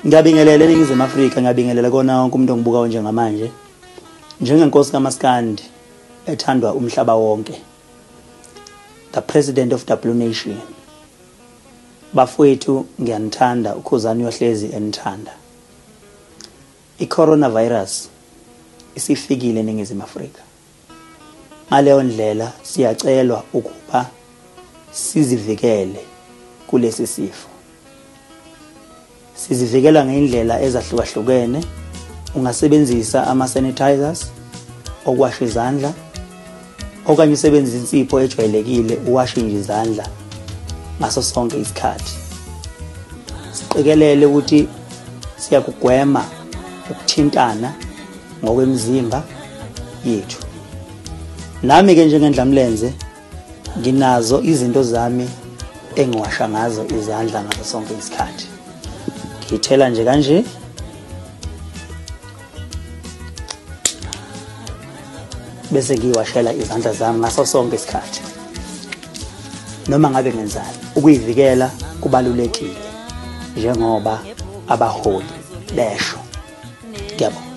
Ngiyabingelela eNingizimu Afrika, ngiyabingelela kona wonke umuntu ongibukayo njengamanje. Njengenkosi kaMaskandi ethandwa umhlaba wonke, the president of the Blue Nation. Bafowethu, ngiyanithanda, uKhuzani uyohlezi enithanda. I-coronavirus isifikile eNingizimu Afrika. Ngaleyo ndlela siyacelwa ukuba sizivikele kulesi sifo. Sizivikela ngendlela ezahlukahlukene. Ungasebenzisa ama-sanitizers okuwasha izandla, okanye usebenzise insipho ejwayelekile uwashe nje izandla ngaso sonke isikhathi. Siqikelele ukuthi siyakugwema ukuthintana ngokwemizimba yethu. Nami-ke njengendlamlenze nginazo izinto zami engiwasha ngazo izandla ngaso sonke isikhathi. Ngiyithela nje kanje, bese ngiyiwashela izandla zami ngaso sonke isikhathi. Noma ngabe ngenzani, ukuyivikela kubalulekile njengoba abaholi besho. Ngiyabonga.